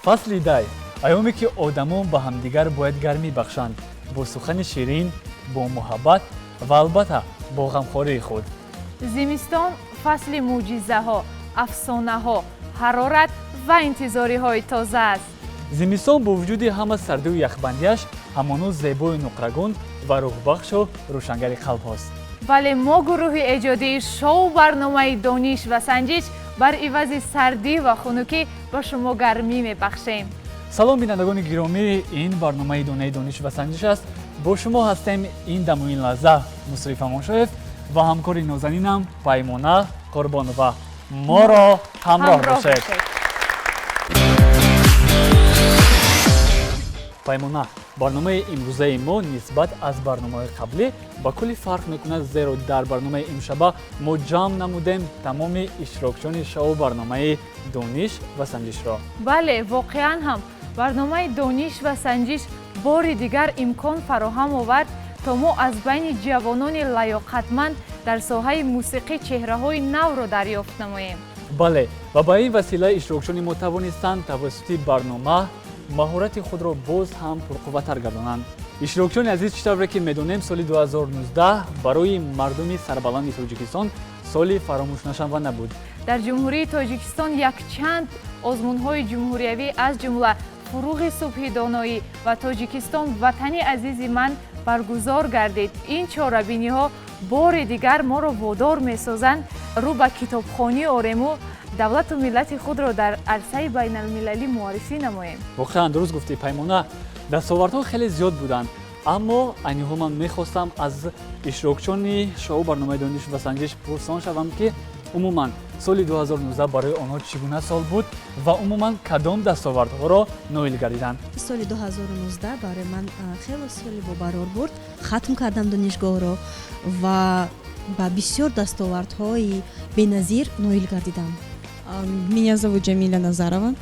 Фасли дай, айёме ки одамон ба ҳамдигар бояд гармӣ бахшанд бо сухани ширин, бо муҳаббат ва албатта бо ғамхории худ. Зимистон фасли мӯъҷизаҳо, афсонаҳо, ҳарорат ва интизориҳои тоза аст. Зимистон бо вуҷуди ҳама сардию яхбандиаш ҳамоно зебою нуқрагун ва рӯҳбахшу рӯшангари қалбҳост. Вале мо гурӯҳи эҷодии шоу барномаи Дониш ва санҷиш бар ивази сардӣ ва хунукӣ ба шумо гармӣ мебахшем. Салом, бинандагони гиромӣ, ин барномаи донаи Дониш ва санҷиш аст. Бо шумо ҳастем ин даму ин лаҳза Мусриф Амоншоев ва ҳамкори нозанинам Паймона Қурбонова. Моро ҳамроҳ бошед. Паймона, барномаи имрӯзаи мо нисбат аз барномаҳои қаблӣ ба куллӣ фарқ мекунад, зеро дар барномаи имшаба мо ҷамъ намудем тамоми иштирокчиёни шоу барномаи Дониш ва санҷишро. Бале, воқеан ҳам барномаи Дониш ва санҷиш бори дигар имкон фароҳам овард, то мо аз байни ҷавонони лаёқатманд дар соҳаи мусиқӣ чеҳраҳои навро дарёфт намоем. Бале, ва ба ин васила иштирокчиёни мо тавонистанд тавассути барнома маҳорати худро боз ҳам пурқувваттар гардонанд. Иштирокчиёни азиз, чӣ тавре ки медонем, соли 2019 барои мардуми сарбаланди Тоҷикистон соли фаромӯшнашаванда набуд. Дар Ҷумҳурии Тоҷикистон якчанд озмунҳои ҷумҳуриявӣ, аз ҷумла Фуруғи субҳи доноӣ ва Тоҷикистон ватани азизи ман баргузор гардид. Ин чорабиниҳо бори дигар моро водор месозанд рӯ ба китобхонӣ орему давлату миллати худро дар арсаи байналмилалӣ муаррифӣ намоем. Воқеан дуруст гуфтӣ, Паймона, дастовардҳо хеле зиёд буданд, аммо айни ҳол ман мехостам аз иштирокчиёни шоу барномаи Дониш ва санҷиш пурсон шавам, ки умуман соли 2019 барои онҳо чӣ гуна сол буд ва умуман кадом дастовардҳоро ноил гардиданд. Соли 2019 барои ман хеле соли бобарор буд. Хатм кардам донишгоҳро ва ба бисёр дастовардҳои беназир ноил гардидам. Меня зовут Джамиля Назарова.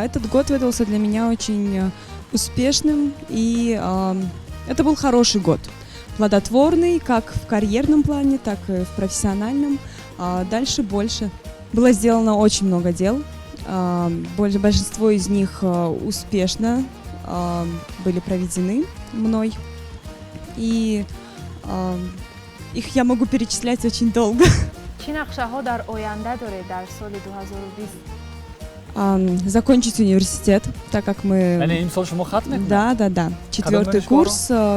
Этот год выдался для меня очень успешным, и это был хороший год. Плодотворный как в карьерном плане, так и в профессиональном. Дальше больше. Было сделано очень много дел. Большинство из них успешно были проведены мной. И их я могу перечислять очень долго. Чӣ нақшаҳо дар оянда доред дар соли 2020? Закончить университет, так как мы... Яъне имсол шумо хатм мекунед? Да. Четвертый курс,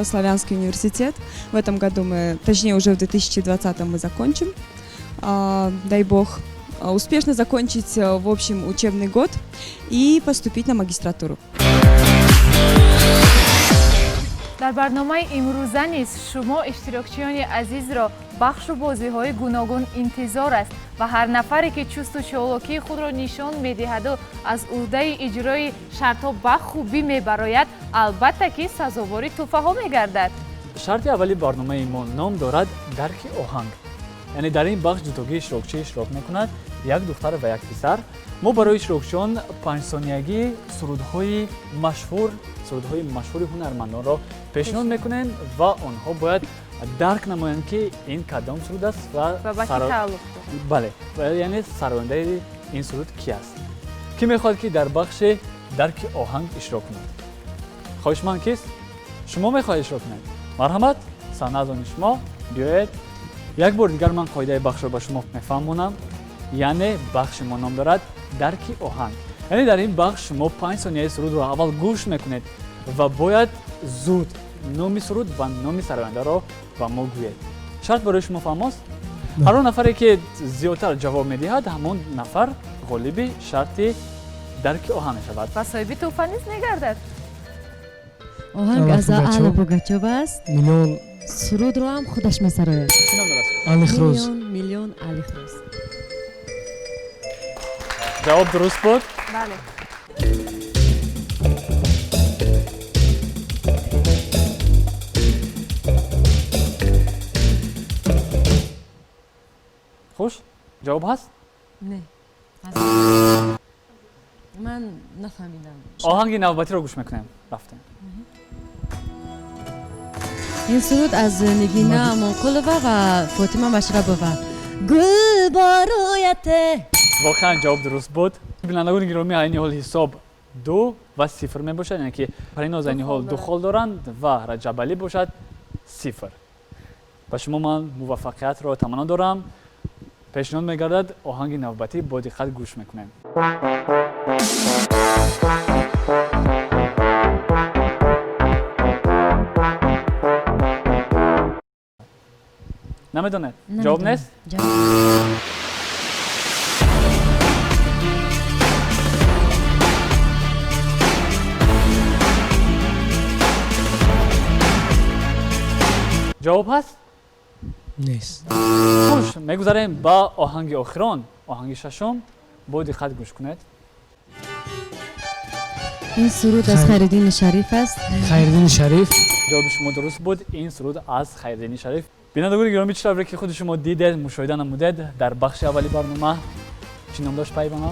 Славянский университет. В этом году мы, точнее уже в 2020 мы закончим. Дай бог, успешно закончить, в общем, учебный год и поступить на магистратуру. Дар барномаи имрӯза низ шумо иштирокчиёни азизро бахшу бозиҳои гуногун интизор аст ва ҳар нафаре ки чусту чолокии худро нишон медиҳаду аз ӯҳдаи иҷрои шартҳо ба хубӣ мебарояд, албатта ки сазовори тӯҳфаҳо мегардад. Шарти аввали барномаи мо ном дорад дарки оҳанг. Яъне дар ин бахш дутогии иштирокчӣ иштирок мекунад, як духтар ва як писар. Мо барои иштирокчиён панҷсониягии сурудҳои машҳури ҳунармандонро пешниҳод мекунем ва онҳо бояд дарк намоянд, ки ин кадом суруд аст ва ба кӣ тааллуқ дорад. Бале, яъне сарояндаи ин суруд ки аст. Кӣ мехоҳад, ки дар бахши дарки оҳанг иштирок кунад? Хоҳишманд кист? Шумо мехоҳед иштирок кунед? Марҳамат, саҳна аз они шумо, биёед. Як бор дигар ман қоидаи бахшро ба шумо мефаҳмонам. Яъне бахши мо ном дорад дарки оҳанг. Яъне дар ин бахш шумо 5 сонияи сурудро аввал гӯш мекунед ва бояд зуд номи суруд ва номи сарояндаро ба мо гӯед. Шарт барои шумо фаҳмост? Ҳар он нафаре ки зиёдтар ҷавоб медиҳад, ҳамон нафар ғолиби шарти дарки оҳанг мешавад. Ва соҳиби тӯҳфа низ мегардад. Оҳанг аз Алла Пугачёва аст. Миллион. Сурудро ҳам худаш месарояд. Чӣ ном дорад? Алихроз. Миллион, миллион Алихроз. Ҷавоб дуруст буд? Бале. Хуш, ҷавоб ҳаст? Не. Ман нафаҳмидам. Оҳанги навбатиро гӯш мекунем. Рафтем. Ин суруд аз Нигина Амонқулова ва Фотима Машрабова. Гул бо рӯяте. Воқеан ҷавоб дуруст буд. Бинандагони гиромӣ, айни ҳол ҳисоб 2 ва 0 мебошад, яъне ки Париноз айни ҳол 2 хол доранд ва Раҷабалӣ бошад 0. Ба шумо ман муваффақиятро таманно дорам. Пешниҳод мегардад оҳанги навбатӣ, бо диққат гӯш мекунем. Намедонед? Ҷавоб нест? Ҷавоб ҳаст? Нест. Хуш, мегузарем ба оҳанги охирон, оҳанги шашум. Бо диққат гӯш кунед. Ин суруд аз Хайриддини Шариф аст. Хайриддини Шариф. Ҷавоби шумо дуруст буд. Ин суруд аз Хайриддини Шариф. Бинандагони гиромӣ, чӣ тавре ки худи шумо дидед, мушоҳида намудед, дар бахши аввали барнома чӣ ном дошт пайвана?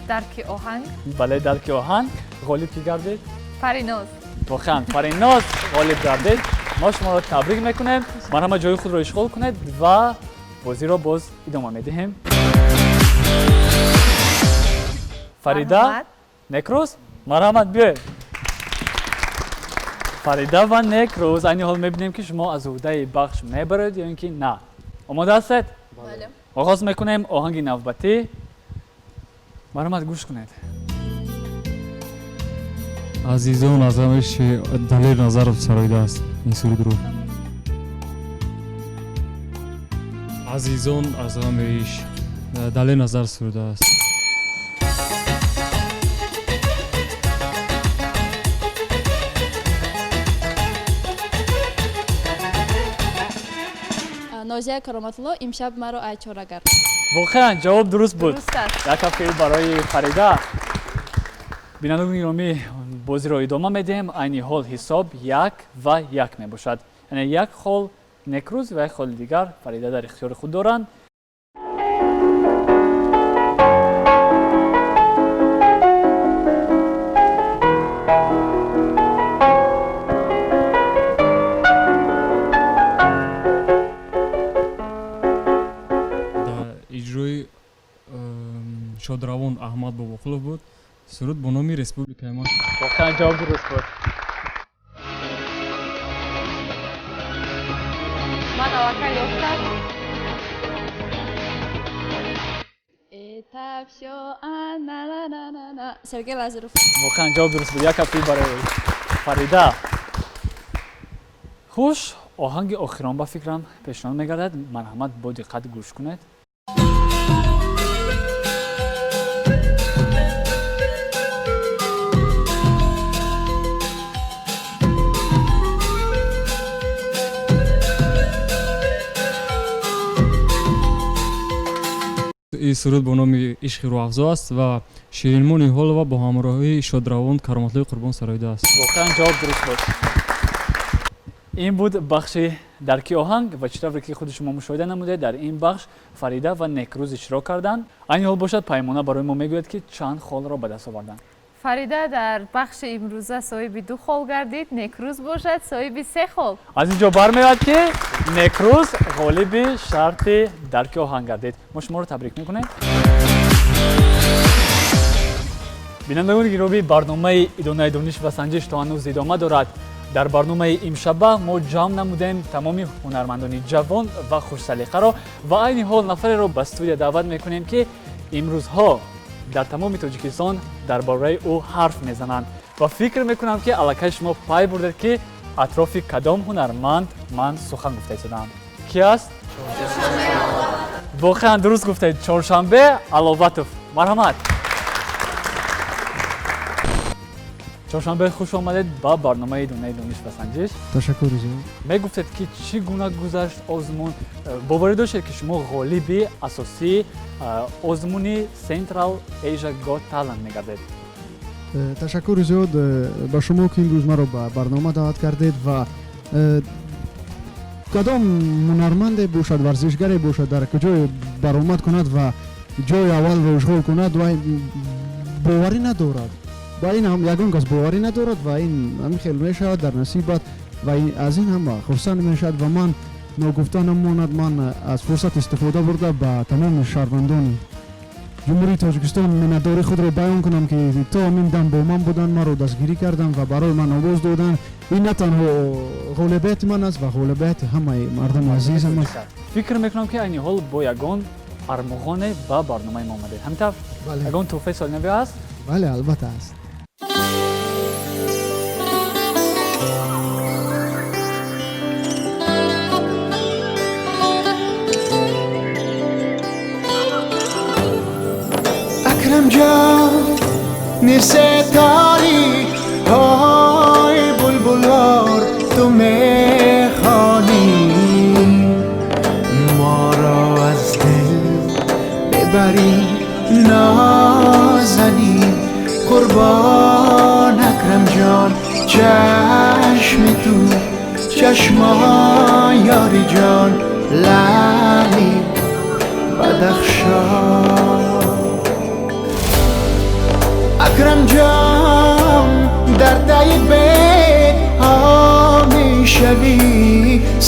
Дарки оҳанг. Бале, дарки оҳанг. Ғолиб кӣ гардид? Париноз. Воқеан Париноз ғолиб гардид. Мо шуморо табрик мекунем. Марҳамат, ҷои худро ишғол кунед ва бозиро боз идома медиҳем. Фарида, Некрӯз, марҳамат, биёед. Фарида ва Некрӯз, айни ҳол мебинем ки шумо аз ӯҳдаи бахш мебароед ё ин ки на. Омода ҳастед? Бале. Оғоз мекунем оҳанги навбатӣ. Марҳамат, гӯш кунед. Азизон аз ҳамаи Далер Назаров сароидааст ин сурудро. Азизон аз ҳамаи Далер Назаров сурудааст. Нозия Кароматулло, имшаб маро ай чорагар. Воқеан ҷавоб дуруст буд. Як ҳафтаи барои Фарида. Бинандагони гиромӣ, бозиро идома медиҳем. Айни ҳол ҳисоб 1 ва 1 мебошад. Яъне як хол Некрӯз ва як холи дигар Фарида дар ихтиёри худ доранд. Дар иҷрои шодравон Аҳмад Бобоқулов буд. Суруд бо номи Республикаи ман. Воқеан ҷавоб дуруст буд. Ман аллакай ёфтам. Это всё на-на-на-на. Сергей Лазарев. Воқеан ҷавоб дуруст буд. Як ҳафтаи барои Фарида. Хуш, оҳанги охирон ба фикрам пешниҳод мегардад. Марҳамат, бо диққат гӯш кунед. Ин суруд бо номи Ишқи рӯҳафзо аст ва Ширинмо Ниҳолова бо ҳамроҳии шодравон Кароматллои Қурбон сароидааст. Воқеан ҷавоб дуруст буд. Ин буд бахши дарки оҳанг ва чӣ тавре ки худи шумо мушоҳида намудед, дар ин бахш Фарида ва Некрӯз иштирок карданд. Айни ҳол бошад Паймона барои мо мегӯяд ки чанд холро ба даст оварданд. Фарида дар бахши имрӯза соҳиби 2 хол гардид, Некрӯз бошад соҳиби 3 хол. Аз ин ҷо бармеояд ки Некрӯз ғолиби шарти дарки оҳанг гардид. Мо шуморо табрик мекунем. Бинандагони гиромӣ, барномаи идонаи дониш ва санҷиш то ҳанӯз идома дорад. Дар барномаи имшаба мо ҷамъ намудем тамоми ҳунармандони ҷавон ва хушсалиқаро ва айни ҳол нафареро ба студия даъват мекунем ки имрӯзҳо дар тамоми Тоҷикистон дар бораи ӯ ҳарф мезананд ва фикр мекунам ки аллакай шумо пай бурдед ки атрофи кадом ҳунарманд ман сухан гуфта истодаам. Ки аст? Воқеан дуруст гуфтед, Чоршанбе Аловатов. Марҳамат. Чоршанбе, хуш омадед ба барномаи Донаи дониш ва санҷиш. Ташаккур зиёд. Мегуфтед ки чӣ гуна гузашт озмун? Боварӣ доштед ки шумо ғолиби асосии озмуни Central Asia Got Talent мегардед? Ташаккури зиёд ба шумо ки имрӯз маро ба барнома даъват кардед ва кадом ҳунарманде бошад, варзишгаре бошад, дар куҷое баромад кунад ва ҷои аввалро ишғол кунад ва боварӣ надорад. Ба ин ҳам ягон кас боварӣ надорад ва ин ҳамин хел мешавад дар насибат ва аз ин ҳама хурсанд мешавад ва ман ногуфта намонад, ман аз фурсат истифода бурда ба тамоми шаҳрвандони Ҷумҳурии Тоҷикистон миннатдории худро баён кунам, ки то ҳамин дам бо ман буданд, маро дастгирӣ карданд ва барои ман овоз доданд. Ин на танҳо ғолибияти ман аст ва ғолибияти ҳамаи мардуми азизам аст. Фикр мекунам, ки айни ҳол бо ягон армуғоне ба барномаи мо омадед. Ҳамин тавр? Бале. Ягон тӯҳфаи солинавӣ ҳаст? Бале, албатта ҳаст. Акрам ҷон, ستاری های булбулор ту мехонӣ, моро аз дил бибарӣ нозанин. Қурбон Акрам ҷон, чашми ту чашмои ёри ҷон, лали Бадахшон. Акрам ҷон, дар таи бедҳо мешавӣ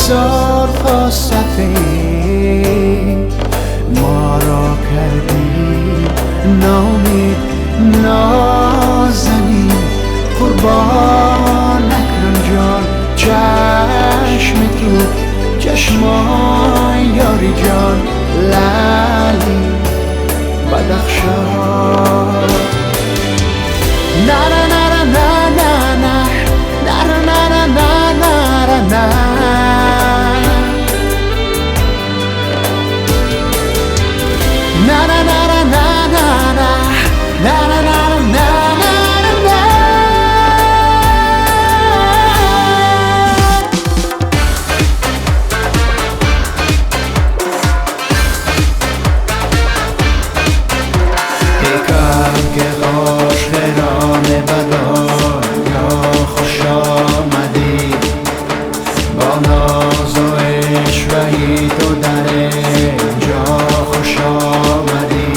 сурху сафед, моро кардӣ ноумед нозанин. Қурбон Акрам ҷон, чашми ту чашмои ёри ҷон, лали Бадахшон. Na na na na na na na na na na na na na na. Na na na na na na na na na na na na na. Ey که عاشقان بدایا خوش آمدی، با ناز و عشوهی تو در اینجا خوش آمدی،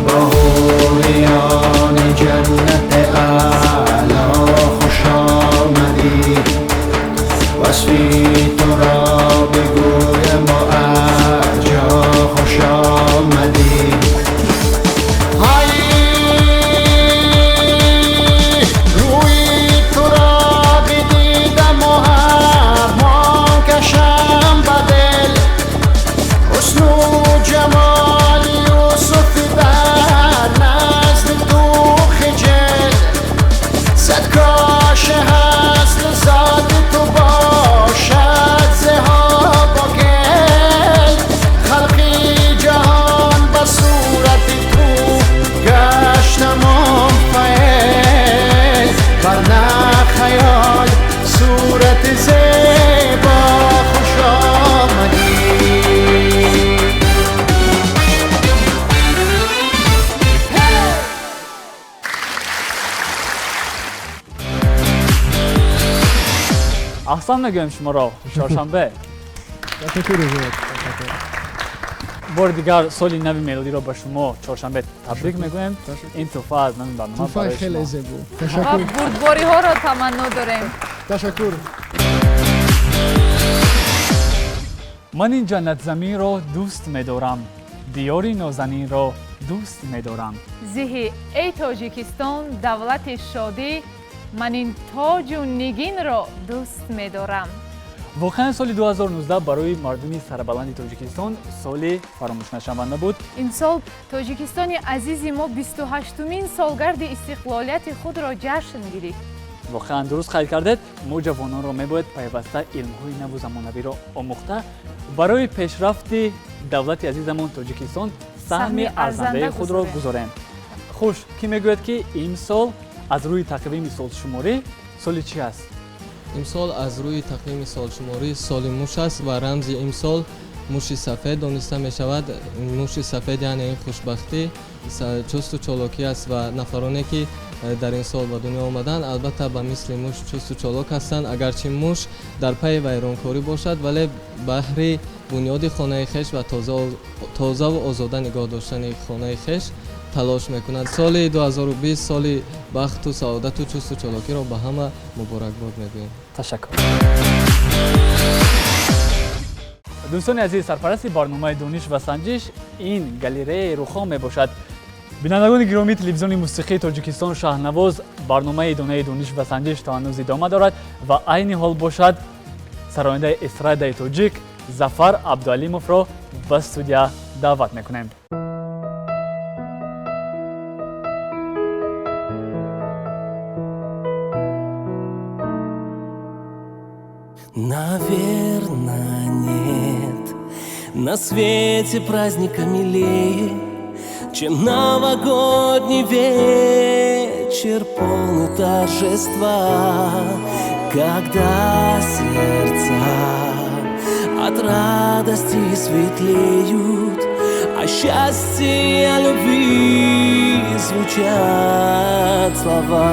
با حوریان جنت اعلی خوش آمدی، وصفی تو را بگویم و ارجا خوش آمدی. Аҳсан мегӯем шуморо, чоршанбе. Бори дигар соли нави мелодиро ба шумо чоршанбе табрик мегӯем. Ин тӯҳфа аз номи барнома барои шумо. Ва бурдбориҳоро таманно дорем. Ташаккур. Ман ин ҷаннатзаминро дӯст медорам, диёри нозанинро дӯст медорам. Зиҳи эй Тоҷикистон давлати шодӣ, ман ин тоҷу нигинро дӯст медорам. Воқеан соли 2019 барои мардуми сарбаланди Тоҷикистон соли фаромӯшнашаванда буд. Имсол Тоҷикистони азизи мо 28-умин солгарди истиқлолияти худро ҷашн гирифт. Воқеан дуруст қайд кардед, мо ҷавононро мебояд пайваста илмҳои наву замонавиро омӯхта барои пешрафти давлати азизамон Тоҷикистон саҳми арзандаи худро гузорем. Хуш, кӣ мегӯяд, ки имсол аз рӯи тақвими солшуморӣ соли чӣ аст? Имсол аз рӯи тақвими солшуморӣ соли муш аст ва рамзи имсол муши сафед дониста мешавад. Муши сафед яъне ин хушбахтӣ, чусту чолокӣ аст ва нафароне ки дар ин сол ба дунё омаданд, албатта ба мисли муш чусту чолок ҳастанд. Агарчи муш дар пайи вайронкорӣ бошад, вале баҳри бунёди хонаи хеш ва тозаву озода нигоҳ доштани хонаи хеш талош мекунад. Соли 2020 соли бахту саодату чусту чолокиро ба ҳама муборакбод мегӯем. Ташаккур. Дӯстони азиз, сарпарасти барномаи дониш ва санҷиш ин галереяи Рухон мебошад. Бинандагони гиромии телевизиони мусиқии Тоҷикистон Шаҳнавоз, барномаи идонаи дониш ва санҷиш то ҳанӯз идома дорад ва айни ҳол бошад сарояндаи эстрадаи тоҷик Зафар Абдуалимовро ба студия даъват мекунем. Наверное, нет на свете праздника милее, чем новогодний вечер, полный торжества, когда сердца от радости светлеют, а счастье о любви звучат слова.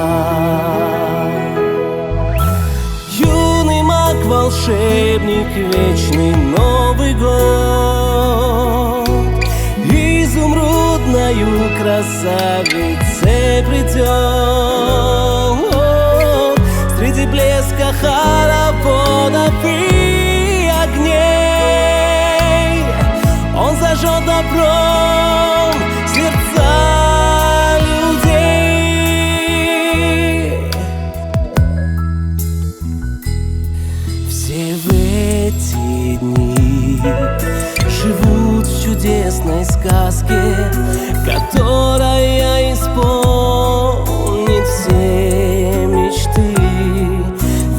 Юный маг, волшебник, вечный Новый год, изумрудною красавицей придет. Среди блеска хороводов и огней он зажжет добром сердца людей. Все в эти дни живут в чудесной сказке, которая исполнит все мечты.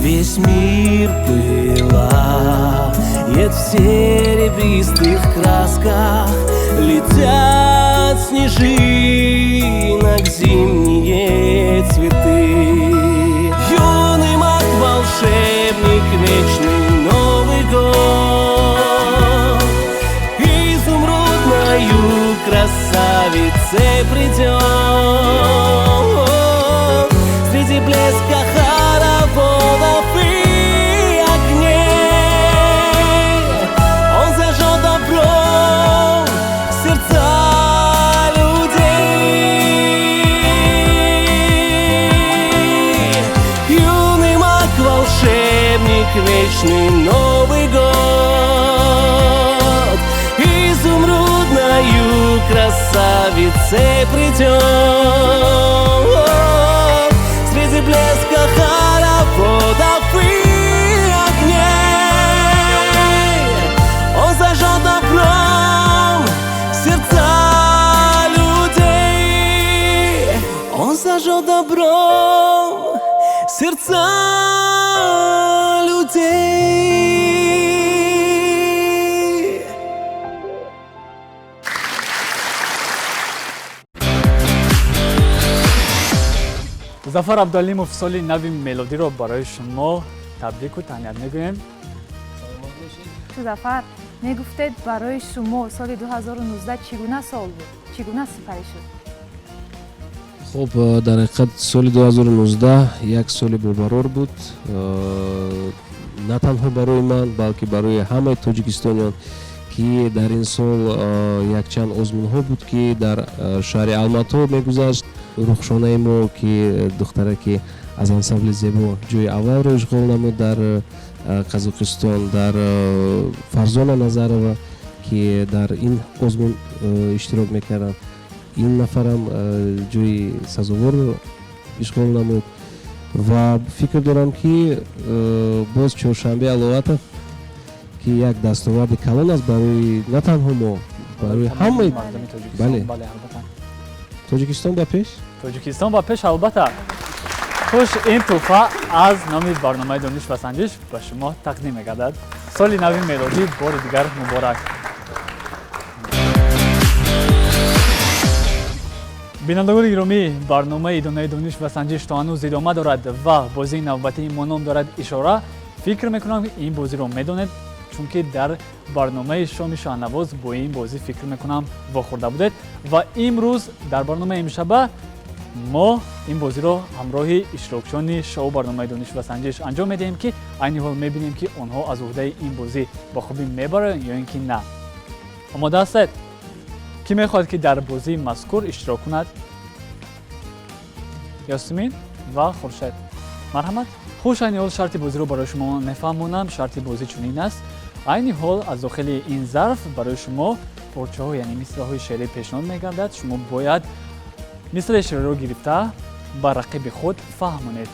Весь мир пылает в серебристых красках, летят снежинок зимние цветы. Юный маг, волшебник, вечный Новый год, изумрудною красавицей придет. Среди блеска хороводов и огней он зажжет добром сердца людей. Юный маг, волшебник, вечный Новый год, изумрудною красавицей придет. Среди блеска хороводов и огней он зажжет добром сердца людей. Он зажжет добром сердца людей. Зафар Абдуалимов, соли нави мелодиро барои шумо табрику таҳният мегӯем. Зафар, мегуфтед, барои шумо соли 2019 чӣ гуна сол буд? Чӣ гуна сипарӣ шуд? Хуб, дар ҳақиқат соли 2019 як соли бобарор буд, на танҳо барои ман, балки барои ҳамаи тоҷикистониён, ки дар ин сол якчанд озмунҳо буд, ки дар шаҳри Алмато мегузашт. Рухшонаи мо, ки духтараки аз ансамбли Зебо ҷои аввалро ишғол намуд дар Қазоқистон, дар Фарзона Назарова, ки дар ин озмун иштирок мекарданд, ин нафарам ҷои сазоворро ишғол намуд. Ва фикр дорам, ки боз Чоршанбе Аловатов, ки як дастоварди калон аст барои на танҳо мо, барои ҳамаи бале, Тоҷикистон ба пеш. Тоҷикистон ба пеш, албатта. Хуш, ин тӯҳфа аз номи барномаи дониш ва санҷиш ба шумо тақдим мегардад. Соли нави мелодӣ бори дигар муборак. Бинандагони гиромӣ, барномаи идонаи дониш ва санҷиш то ҳанӯз идома дорад ва бозии навбатии мо ном дорад Ишора. Фикр мекунам, ин бозиро медонед, чунки дар барномаи шоми Шаҳнавоз бо ин бозӣ, фикр мекунам, вохӯрда будед. Ва имрӯз дар барномаи имшаба мо ин бозиро ҳамроҳи иштирокчиёни шоу барномаи дониш ва санҷиш анҷом медиҳем, ки айни ҳол мебинем, ки онҳо аз уҳдаи ин бозӣ ба хубӣ мебароянд ё ин ки на. Омода ҳастед? Кӣ мехоҳад, ки дар бозии мазкур иштирок кунад? Ёсумин ва Хуршед, марҳамат. Хуш, айни ҳол шарти бозиро барои шумо мефаҳмонам. Шарти бозӣ чунин аст. Айни ҳол аз дохили ин зарф барои шумо порчаҳо, яъне мисраҳои шеърӣ пешниҳод мегардад. Шумо бояд мисраи шеъриро гирифта ба рақиби худ фаҳмонед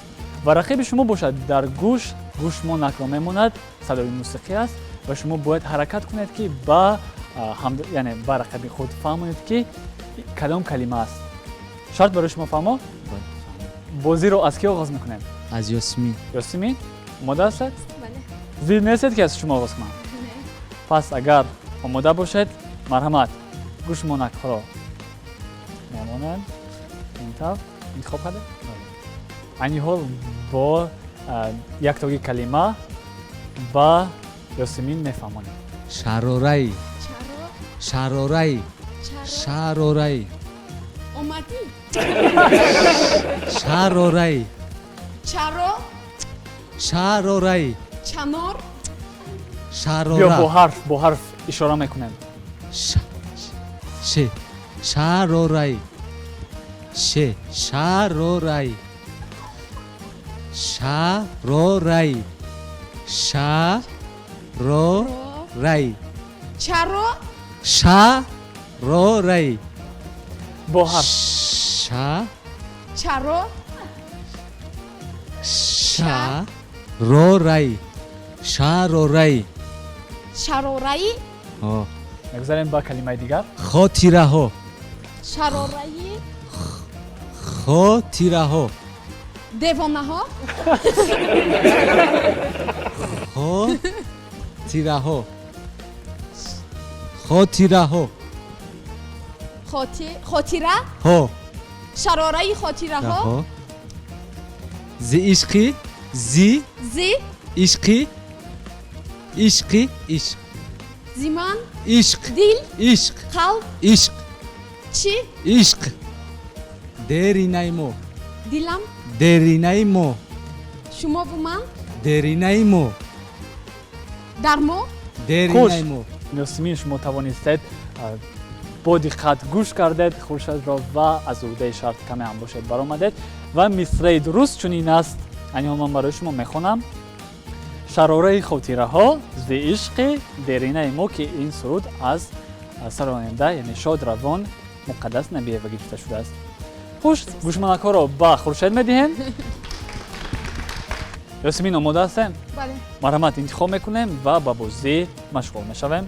ва рақиби шумо бошад дар гӯш гӯшмонакро мемонад, садои мусиқӣ аст ва шумо бояд ҳаракат кунед, ки ба яъне ба рақиби худ фаҳмонед, ки кадом калима аст. Шарт барои шумо фаҳмо? Бозиро аз кӣ оғоз мекунем? Аз Ёсмин. Ёсмин, омода ҳастед? Зид нестед, ки аз шумо оғоз кунам? Пас агар омода бошед, марҳамат, гӯшмонакҳоро мемонем. Ин тавр интихоб кардем. Айни ҳол бо яктоги калима ба Ёсимин мефаҳмонем. Шарораи. Шарораи. Шарораи. Омадӣ. Шарораи. Чаро. Шарораи. Чанор. Шарора. Биё бо ҳарф ишора мекунем. Ше. Шарораи. Ше. Шарораи. Шарораи. Шарораи. Чаро. Шарораи. Бо ҳарф. Ша. Чаро. Шарораи. Шарораи. Шарораи. Ҳо. Мегузарем ба калимаи дигар. Хотираҳо. Шарораи. Хотираҳо. Девонаҳо. Хотираҳо. Хотираҳо. Хотира. Ҳо. Шарораи хотираҳо. Зи ишқи. Зи. Зи. Ишқи. Ишқи. Ишқ. Зиман. Ишқ. Дил. Ишқ. Қалб. Ишқ. Чӣ? Ишқ. Деринаи мо. Дилам. Деринаи мо. Шумову ман. Деринаи мо. Дар мо. Деринаи мо. Ёсмин, шумо тавонистед, бо диққат гӯш кардед Хуршедро ва аз уҳдаи шарт каме ҳам бошед баромадед ва мисраи дуруст чунин аст. Айни ҳол ман барои шумо мехонам: шарораи хотираҳо зи ишқи деринаи мо, ки ин суруд аз сароянда, яъне шодравон Муқаддас Набиева гирифта шудааст. Хуш, гӯшмонакҳоро ба Хуршед медиҳем. Ёсимин, омода ҳастем? Бале. Марҳамат, интихоб мекунем ва ба бозӣ машғул мешавем.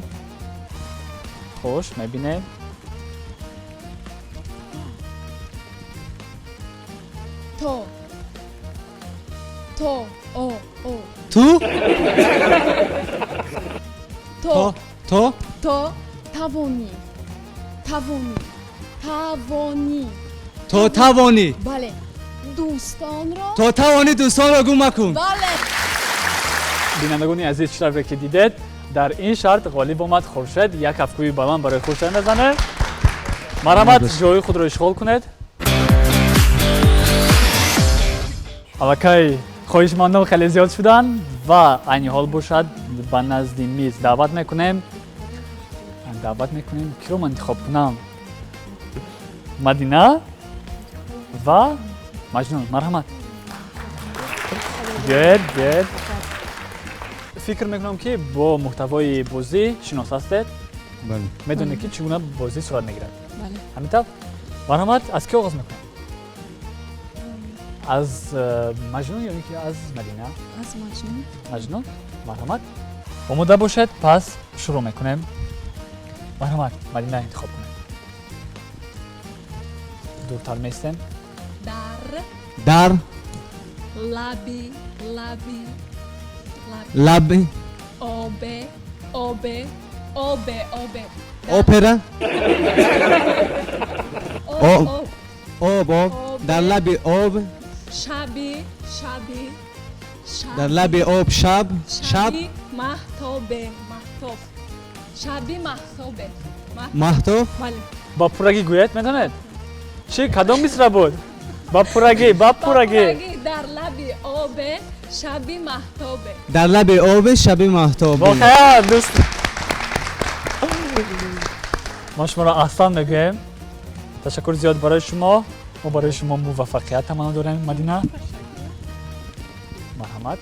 Хуш, мебинем. То. То. О. О. Ту. То. То. То. Тавонӣ. Тавонӣ. Тавонӣ. То тавонӣ. Бале. Дӯстонро. То тавонӣ дӯстонро гум макун. Бале. Бинандагони азиз, чӣ тавре ки дидед, дар ин шарт ғолиб омад Хуршед. Як кафкӯи баланд барои Хуршед мезанем. Марҳамат, ҷои худро ишғол кунед. Аллакай хоҳишмандон хеле зиёд шуданд ва айни ҳол бошад ба назди миз даъват мекунем. Киро ман интихоб кунам? Мадина ва Маҷнун, марҳамат, биёед, биёед. Фикр мекунам, ки бо муҳтавои бозӣ шинос ҳастед. Бале. Медонед, ки чӣ гуна бозӣ сурат мегирад. Бале. Ҳамин тавр, марҳамат, аз кӣ оғоз мекунем? Аз Маҷнун ё ин ки аз Мадина? Аз Маҷнун. Маҷнун, марҳамат. Омода бошед, пас шурӯъ мекунем. Марҳамат, Мадина, интихоб кунед. Дуртар меистем. Дар. Дар. Лаби. Лаби. Лаби. Обе. Обе. Обе. Обе. Опера. Об. Об, об. Дар лаби об. Шаби. Шаби. Дар лаби об, шаб, шаб. Шаби маҳтобе. Маҳтоб. Шаби маҳтобе. Маҳтоб. Бале. Ба пуррагӣ гӯяд, медонед чӣ? Кадом мисра буд? Ба пуррагӣ, ба пуррагӣ. Дар лаби обе, шаби маҳтобе. Дар лаби обе, шаби маҳтобе. Воқеан, дӯст, мо шуморо аҳсан мегӯем. Ташаккур зиёд барои шумо. Мо барои шумо муваффақият таманно дорем. Мадина, марҳамат.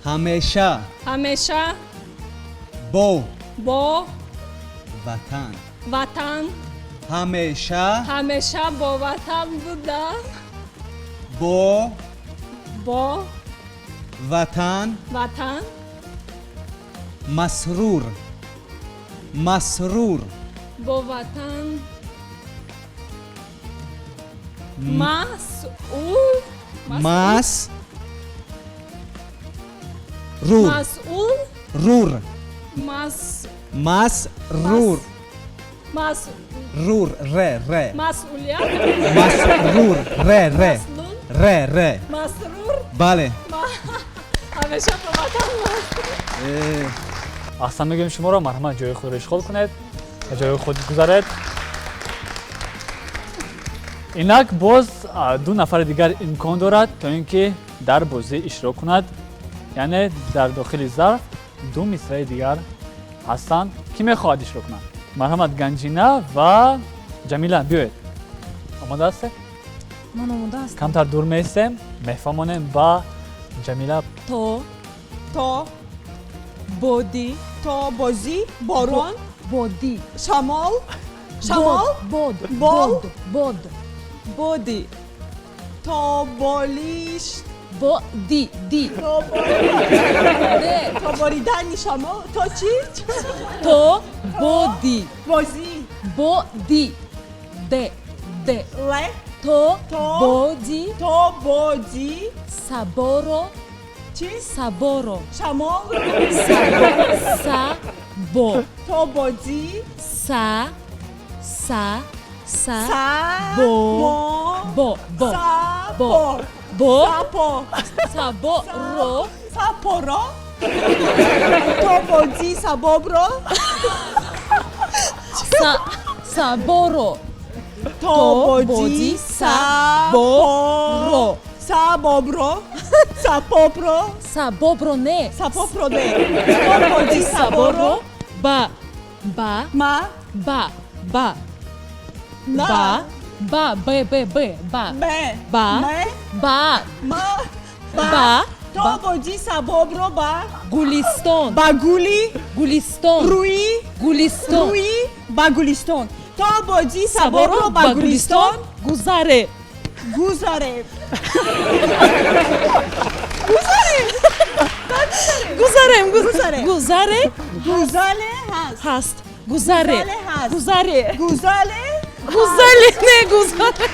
Ҳамеша. Ҳамеша. Бо. Бо. Ватан. Ватан. Ҳамеша. Ҳамеша бо ватан будам. Бо. Бо. Ватан. Ватан. Масрур. Масрур. Бо ватан. Масъул. Мас. Рур. Масъул. Рур. Мас. Масрур. Мас. Рур. Ре. Ре. Масъулият. Масрур. Ре. Ре. Маслул. Ре. Ре. Масрур. Бале. Ҳамеша бо ватан масрур. Аҳсан мегӯем шуморо, марҳамат, ҷои худро ишғол кунед ва ҷои худ гузаред. Инак боз ду нафари дигар имкон дорад, то ин ки дар бозӣ иштирок кунад, яъне дар дохили зарф ду мисраи дигар ҳастанд. Кӣ мехоҳад иштирок кунад? Марҳамат, Ганҷина ва Ҷамила, биёед. Омода ҳастед? Ман омода ҳастам. Камтар дур меистем, мефаҳмонем ба Ҷамила. То. То. Бодӣ. То бозӣ. Борон. Бодӣ. Шамол. Шамол. Бод. Бол. Бод. Бодӣ. То болиш. Боди. Ди. То боридани шамол. То чӣ? То бодӣ. Бозӣ. Боди. Д. Д. Ле. То бодӣ. То бодӣ. Саборо. Чӣ? Саборо. Шамол. Са. Бо. То бодӣ. Са. Са. Са. Са. Бо. Мо. Бо. Бо. Са. Бо. Бо. Бо. Сапо. Саборо. Сапоро. То бодӣ сабобро. Са. Саборо. То бодӣ саборо. Сабобро. Сапопро. Сабобро не. Сапопро не. То бодӣ саборо. Ба. Ба. Ма. Ба. Ба. На. Ба. Ба. Б. Б. Б. Ба. Б. Ба. М. Ба. Ма. Ба. Ба. То бодӣ сабобро ба. Гулистон. Ба гули. Гулистон. Рӯи. Гулистон. Рӯи. Ба гулистон. То бодӣ сабобро ба гулистон. Гузаре. Гузаре. Гузаре. Гузарем. Гузаре. Гузаре. Гузале ҳаст. Ҳаст. Гузаре. Гузале ҳаст. Гузаре. Гузале. Гузале не гузаре.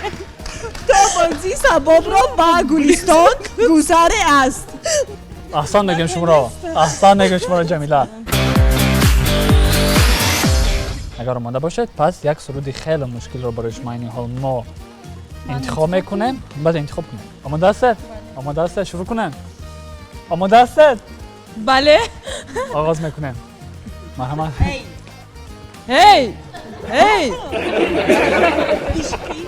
То бодӣ сабобро ба гулистон гузаре аст. Аҳсан мегӯем шуморо, аҳсан мегӯем шуморо, Ҷамила. Агар омода бошед, пас як суруди хеле мушкилро барои шумо айни ҳол мо интихоб мекунем. Баъд интихоб кунем. Омода ҳастед? Омода ҳастед? Шурӯъ кунем. Омода ҳастед? Бале. Оғоз мекунем, марҳамат. Эй, эй! Ишқи.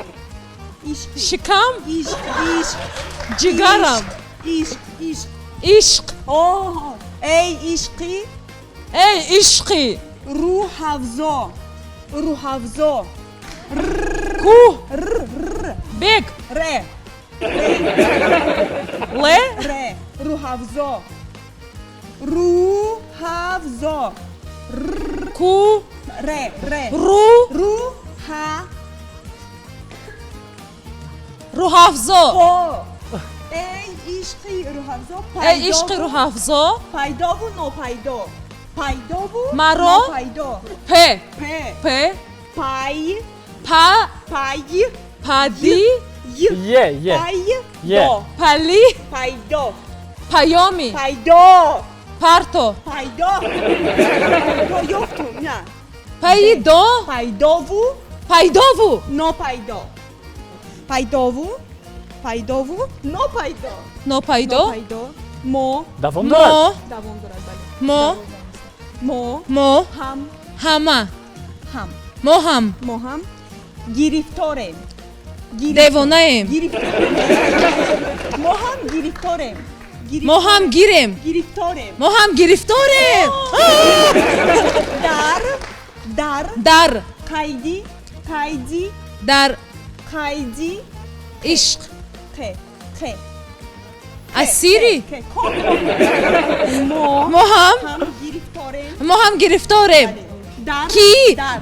Ишқи. Шикам. Ишқ. Ишқ. Ҷигарам. Ишқ. Ишқ. Ишқ. Оҳ. Эй ишқи. Эй ишқи. Рӯҳафзо. Рӯҳафзо. Кӯҳ. Р. Р. Бег. Ре. Ле. Ре. Рӯҳафзо. Рӯҳафзо. Ку. Ре. Ре. Ру. Ру. Ҳа. Рӯҳафзо. О. Эй ишқи рӯҳафзо. Эй ишқи рӯҳафзо. Пайдову нопайдо. Пайдову Маро. нопайдо. П. П. П. Пай. Па. Пай. Пади. Й. Е. Е. Пай. Е. До. Пали. Пайдо. Паёми. Пайдо. Парто. Пайдо. Пайдо ёфтум, на. Пайдо. Пайдову. Пайдову. Нопайдо. Пайдову. Пайдову. Нопайдо. Нопайдо. Нопайдо. Мо. Давом Мо. дорад. Давом дорад, бале. Мо. Мо. Мо. Ҳам. Ҳама. Ҳам. Мо ҳам. Мо ҳам. Гирифторем. Девонаем. Мо ҳам гирифторем. Мо ҳам гирем. Гирифторем. Мо ҳам гирифторем. Дар. Дар. Дар. Қайди. Қайди. Дар. Қайди. Ишқ. Қ. Қ. Асири? Мо ҳам? Мо ҳам гирифторем. Ки?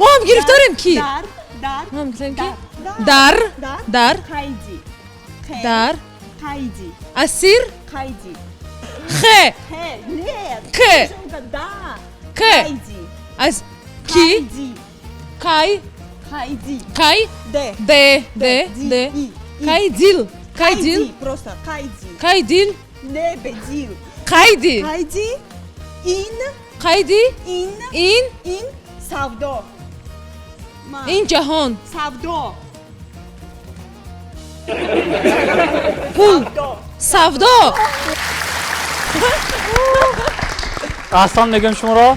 Мо ҳам гирифторем ки? Мо ҳам гирифторем ки? Дар. Дар. Қайди. Дар. Қайди. Асир? Қайди. Хе. Хе. Нет. К. Да. К. Қайди. Аз ки? Кай. Қайди. Кай. Д. Д. Д. Д. Кай дил. Кай дил. Просто қайди. Кай дил. Не бедил. Қайди. Қайди. Ин. Қайди. Ин. Ин. Ин. Савдо. Ин ҷаҳон. Савдо. Пул. Савдо. Аҳсан мегӯем шуморо.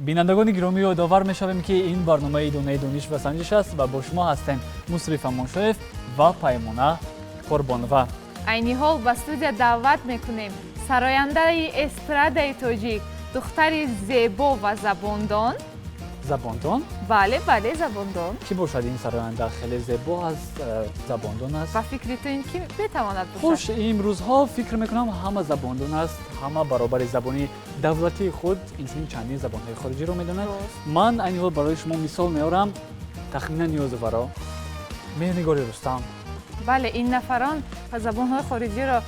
Бинандагони гиромӣ, ёдовар мешавем, ки ин барномаи идонаи дониш ва санҷиш аст ва бо шумо ҳастем Мусрифа Моншоев ва Паймона Қурбонова. Айни ҳол ба студия даъват мекунем сарояндаи эстрадаи тоҷик, духтари зебо ва забондон. Забондон? Бале, бале, забондон. Кӣ бошад ин сароянда? Хеле зебо аст, забондон аст. Ба фикри ту ин кӣ метавонад бошад? Хуш, имрӯзҳо фикр мекунам, ҳама забондон аст, ҳама баробари забони давлатии худ инчунин чандин забонҳои хориҷиро медонад. Ман айни ҳол барои шумо мисол меорам Тахмина Ниёзоваро, Меҳрнигори Рустам. Бале, ин нафарон забонҳои хориҷиро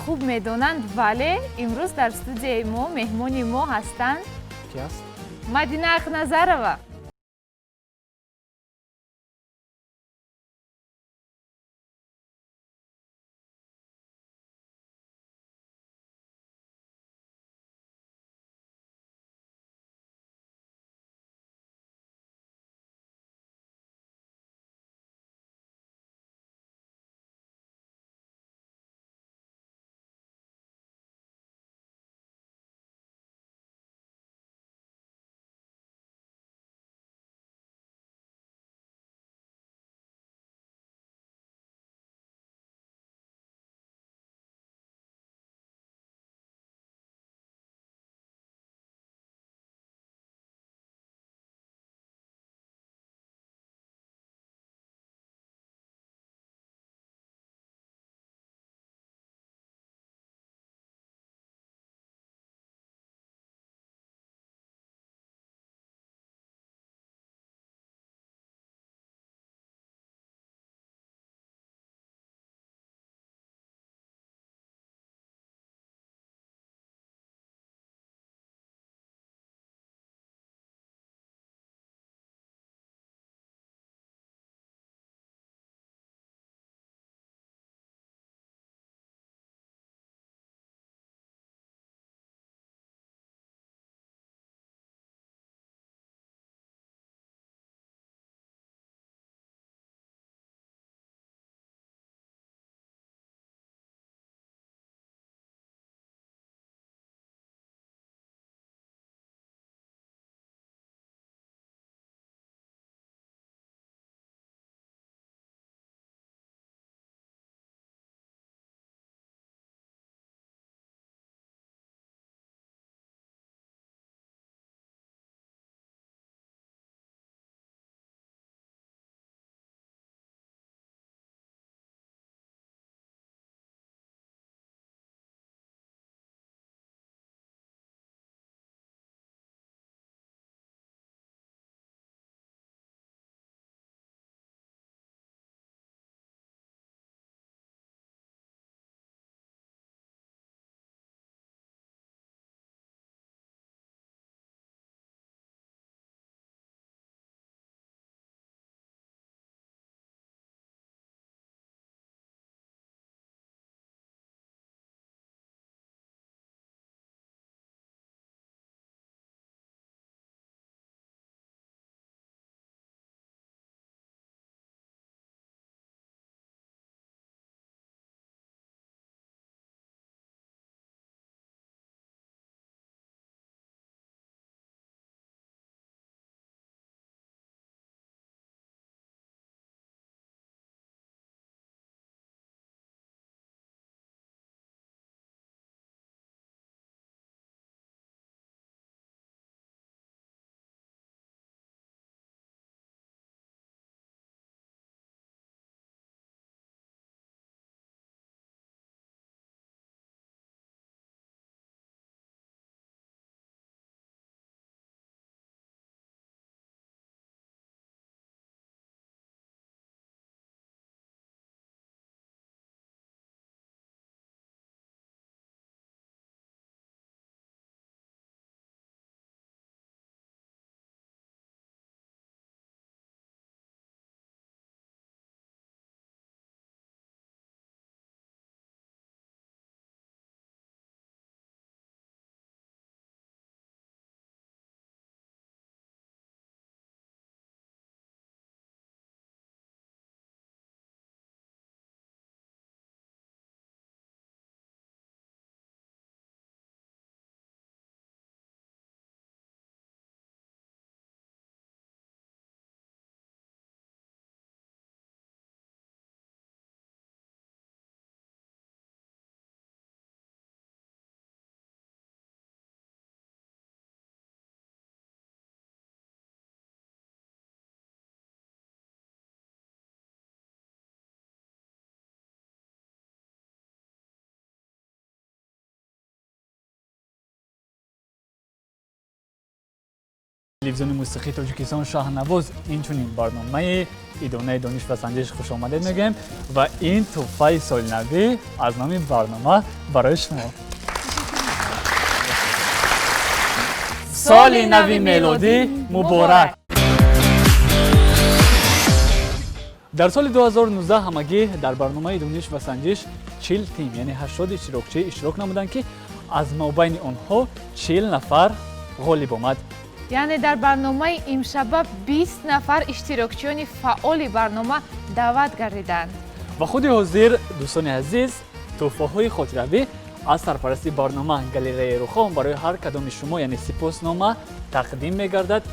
хуб медонанд, вале имрӯз дар студияи мо меҳмони мо ҳастанд. Ки аст? Мадина Ақназарова. Телевизиони мусиқии Тоҷикистон Шаҳнавоз, инчунин барномаи идонаи дониш ва санҷиш хушомадед мегӯем ва ин тӯҳфаи солинавӣ аз номи барнома барои шумо. Соли нави мелодӣ муборак! Дар соли 2019 ҳамагӣ дар барномаи дониш ва санҷиш 40 тим, яъне 80 иштирокчӣ иштирок намуданд, ки аз мобайни онҳо 40 нафар ғолиб омад. Яъне дар барномаи имшаба 20 нафар иштирокчиёни фаъоли барнома даъват гардиданд. Ва худи ҳозир, дӯстони азиз, тӯҳфаҳои хотиравӣ аз сарпарасти барнома галереяи Рухон барои ҳар кадоми шумо, яъне сипоснома тақдим мегардад.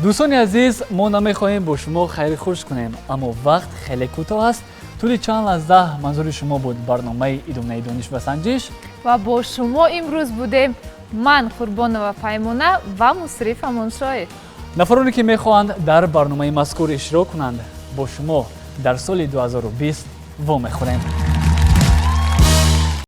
Дӯстони азиз, мо намехоҳем бо шумо хайри хуш кунем, аммо вақт хеле кӯтоҳ аст. Тӯли чанд лаҳза манзури шумо буд барномаи идонаи дониш ва санҷиш ва бо шумо имрӯз будем ман, Қурбонова Паймона, ва Мусриф Амоншоев. Нафароне ки мехоҳанд дар барномаи мазкур иштирок кунанд, бо шумо дар соли 2020 вомехӯрем.